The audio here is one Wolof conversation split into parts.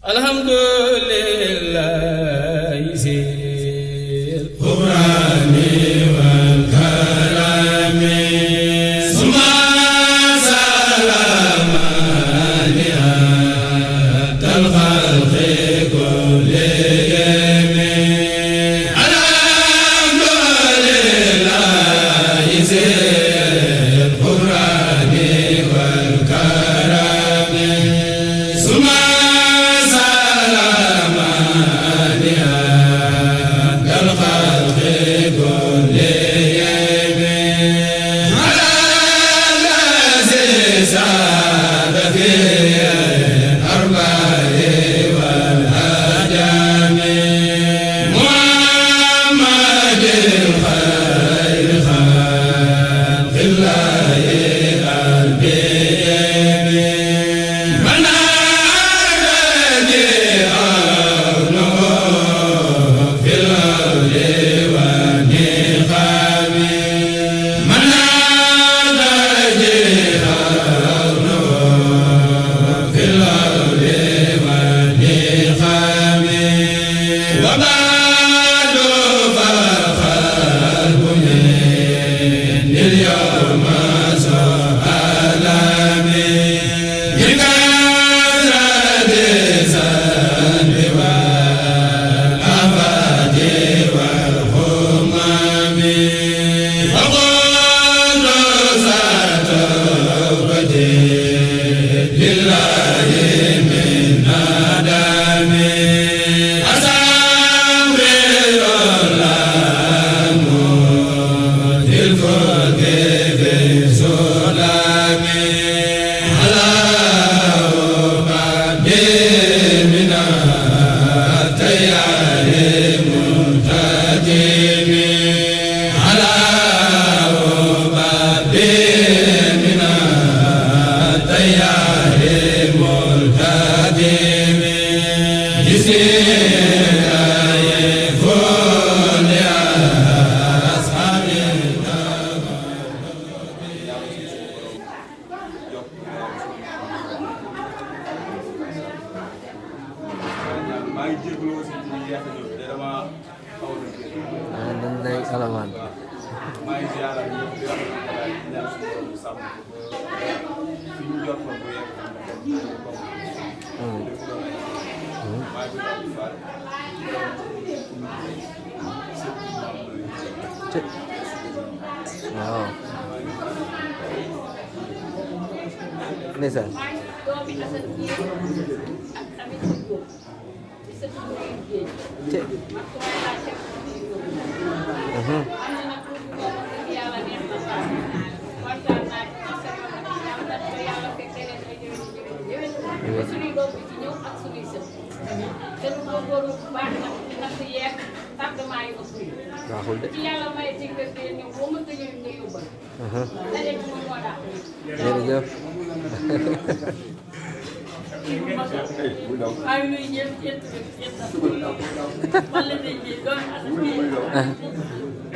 alhamdulillahi zil qurani wal karami suma salamani tal khalqi kullihim alhamdulillahi zil qurani wal karami suma Wow. Ndeysaan. Baaxul de. Jërëjëf.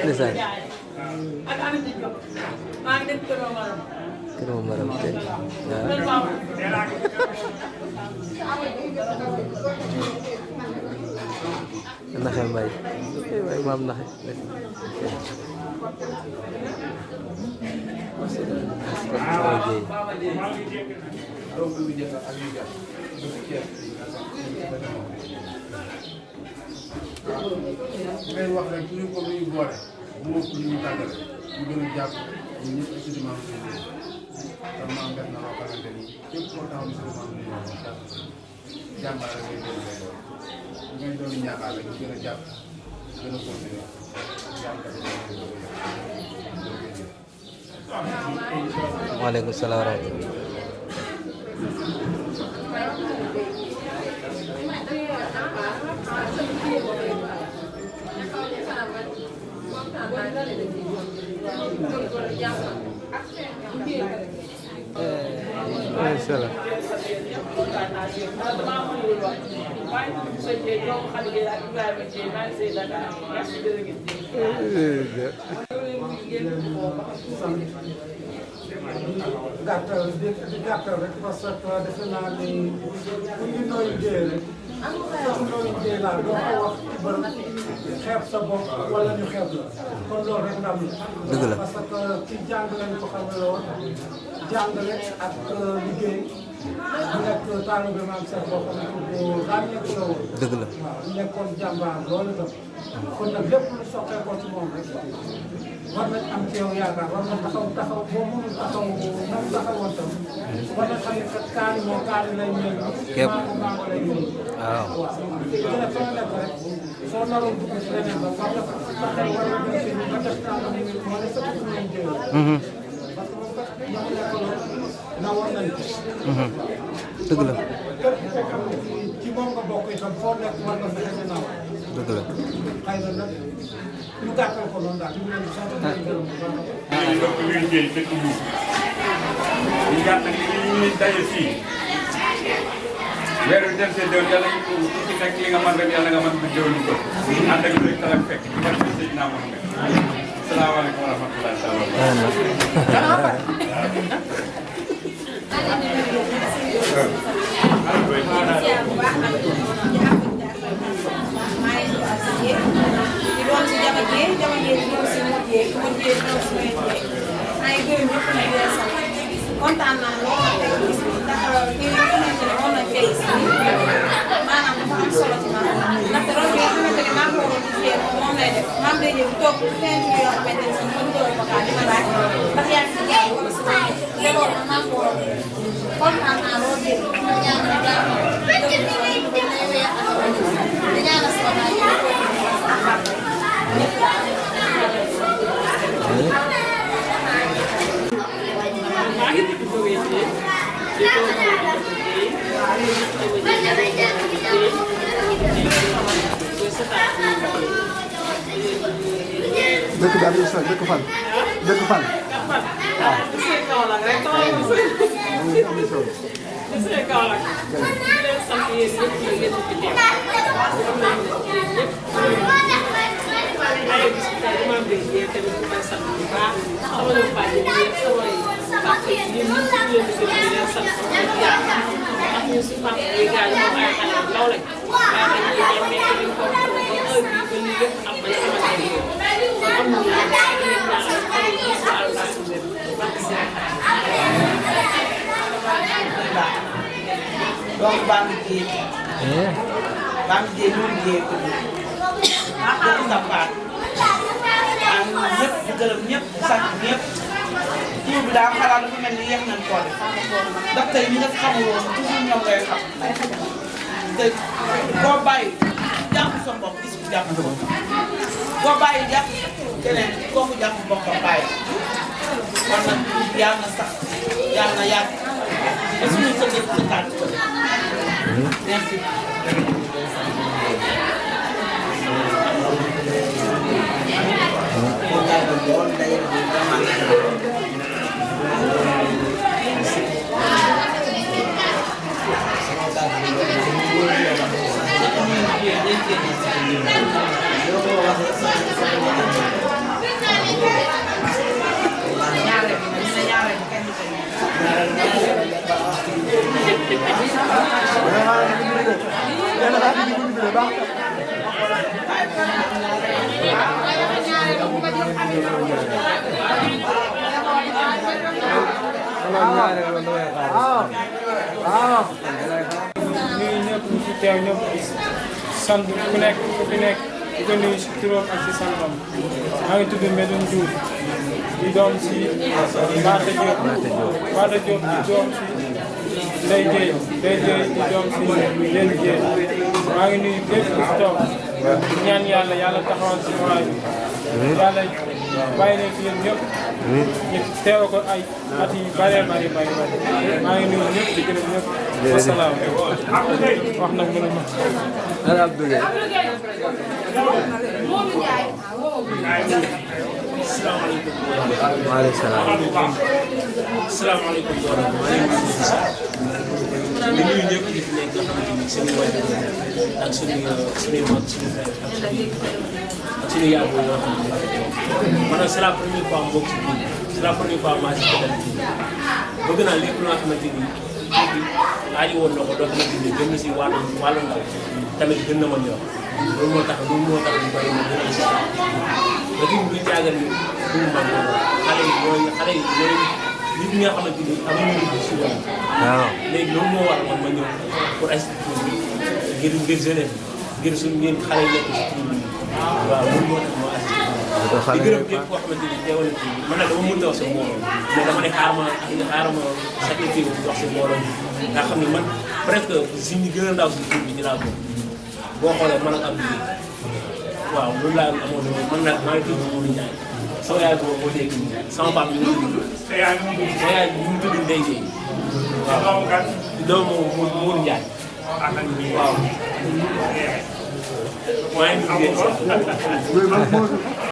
Ndeysaan. Kër Maam Maram te waaw. Naxe Mbay waay maam naxe ngay wax rek ñu ko ñu boole bu mo ko ñu tàggale ñu gën a jàpp ñu ñëpp ci maam ci te maam def na loo xamante ni képp koo taxaw ci maam ñu jàmbaar rek ngay doon ngay doon ñaaxal rek ñu gën a jàpp gën a continuer waaleykum salaam wa rahmatulah. Macha Allah. gàttal rek parce que defe naa ni bu ñu nooy jëlee rek loolu dee laa doo ko wax ci bërëb xeeb sa bopp wala ñu xeeb la kon loolu rek ndam la. dëgg la parce que ci jàngale ñu ko xamee woon jàngale ak liggéey bu nekk taalibe Maam Cheikh boo xam ne ko ràññeeku la woon. dëgg la waaw nekkoon jàmbaar loolu itam kon nag lépp lu soxeekoo ci moom rek war nañ am ci yow yaakaar war na taxaw boo mënul taxaw nam taxawoon tam war na xam ne kat kaani moom kaani lay mel képp maango lay mel waaw gën a fa nga nekk rek soo naroon dugg ci leneen ba war na sa xel war na gën si ba def naa ni moo ne sëpp su leen jël parce que moom kat ñoo nekkaloon na war nañ ko dëgg la képp koo xam ne ci moom nga bokk itam foo nekk war nga fexe ne naaw dëgg la xëy na nag ñu gàttal ko noonu daal ñu leen di sant di leen gërëm bu baax. ñu bokk liggéey dëkk bu ñu gàtt nag ñu daje fii weer wi dem see déwén yàlla ñu ko ku ci nekk li nga mën rek yàlla nga mën ba déwén ko ànd ak rek talak fekk ci barke Seydina Muhammad asalaamaaleykum wa rahmatullahi taala di doon si jamono jii di doon si mujjee di doon si wéccee maa ngi gërëm ñëpp nag di leen sant kontaan naa lool ak tey gis bi ndax kii nga xamante ne moom lañ fay gis maanaam dafa am solo ci man ndaxte loolu nga xamante ne maa ngi ko waroon gisee moom lay def maam day ñëw toog 15 jours yoo xamante ne sax mën nga ko kaa di ma laaj ndax yaa ngi si jaay wala si wàllu te loolu maa ngi ko waroon kontaan naa lool dégg nga ñaanal jàmm di ñaanal sama baay dëkk bi am na solo dëkk fan. dëkk fan. waaw. Kaolack rek Kaolack am na solo. gisee Kaolack di leen sant yéen ñëpp ñu ngeen fi teew am nañu ñëpp ay gis tey dama am dégg yéen tamit bu may sant bu baax sama ñoom Fatou yéen ñëpp samay papa yi yéen ñëpp ñu leen di gërëm di leen sant ak yàlla ndax ñun suñu papa yi gaañ moom ay xale yu ndaw lañ waaye dañuy dem nekk dañ ko ba heure bii ba lii lépp am bañ xamante ne kon am nañu dañuy ñaanal xale yi gis nga àll baax leen baax seen donc Bambi Dieng. Bambi Dieng ñu liggéey ko nii. dëkk Sampaat. maa ngi nuyu ñëpp di gërëm ñëpp di sant ñëpp. jiw bi daal xalaat dafa mel ni yéex nañ koo def. ndax tey ñi nga xamul woon toujours ñoom ngay xam. te boo bàyyi jàpp sa bopp gis nga jàpp sa bopp. boo bàyyi jàpp keneen kooku jàpp boppam bàyyi. kon nag yàlla na sax yàlla na yàgg. te suñu sëñ bi sa ko def. merci. nuyu ñëpp ñu fi teew ñëpp sant ku nekk ku fi nekk di ko nuyu si turam ak si santam maa ngi tudd Medoune Diouf di doom si Mbata Diop Mbata Diop di doom si Ndeye Dieye Ndeye Dieye di doom si Yéli Dieye maa ngi nuyu képp ku fi toog di ñaan yàlla yàlla taxawal si waay bi yàlla bàyyi leen fi yéen ñëpp ñu teew ko ay at yu bëree bëri maa ngi nuyu ñëpp di gërëm ñëpp wasalaam wax nag mënu ma ana Abdoulaye waaleykum salaam asalaamaaleykum wa rahmatulah. di nuyu ñëpp di fi nekk nga xamante ni seen i wàllu ak suñuy mag suñu frère ak suñu yaay boobu yoo xam ne man nag c'est la première fois mbokk ci biir c'est la première fois maa ci bëgg naa lépp loo xamante ni bi aaji woon na ko doo xamante ni gën na si wàllu ndaw tamit gën na ma ñor loolu moo tax ñu bari ma gën a si ba fi bu jaagal ni du man xale yi ñooy nit ñi nga xamante ni amuñu lu si woon waaw léegi loolu moo war man ma ñëw pour assister ngir jeunesse ngir suñu ngeen xale yi nekk si tur bi waaw loolu moo tax ma assister di gërëm képp koo xamante ni teewal na ci man nag dama mënta wax si mbooloo mais dama ne xaaral ma sacrifice wax si mbooloo nga xam ne man presque si ñi gën a ndaw si tur bi ci laa bokk boo xoolee man ak Abdou waaw loolu laa amoon man nag maa ngi tudd Modou Ndiaye sama yaay boobu moo nekk nii sama papa mi ngi tudd sama yaay bi mu tudd Ndeye Gueye waaw doomu Modou Ndiaye waaw maa ngi tudd